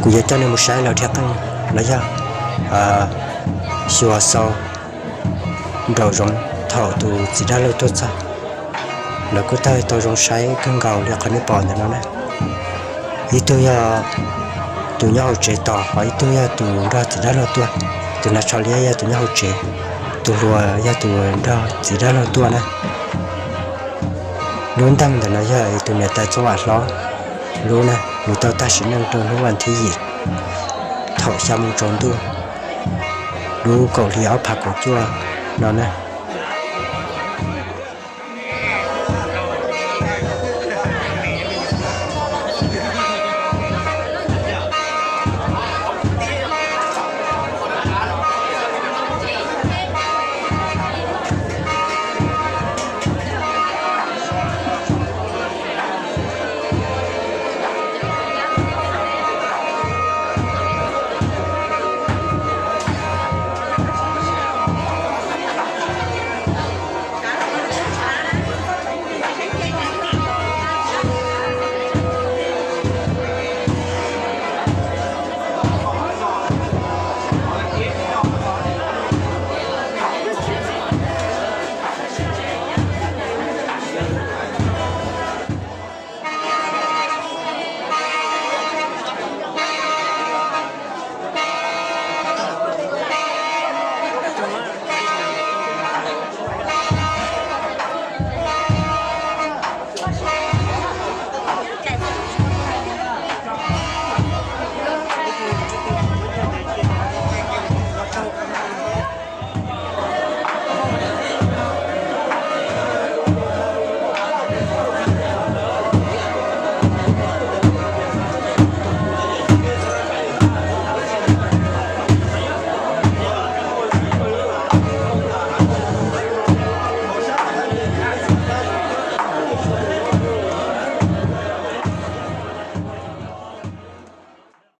Kuv yuav coj nej mus saib lawv dhia qeej los yog xyuas xau nraum zoov thaum tus txiv dab laug tuaj txog. Lawv kuj tau zoo saib kawg nkaus li qhov nej pom ntawm no na. Ib tug yog tus nyob hauv tsev tos, ho ib tug yog tus nrog txiv dab laug tuaj. Tus nag tsho liab yog tus nyob hauv tsev, tus hluas yog tus nrog txiv dab laug tuaj na. Lub nteeg ntawm no yog tus niam tais Txooj Vam Hlob lub na, nws tau tag sim neej rau hnub vas thib yim thaum xya moo tsaus ntuj lub kaum hli ob phav kaum cuaj no na.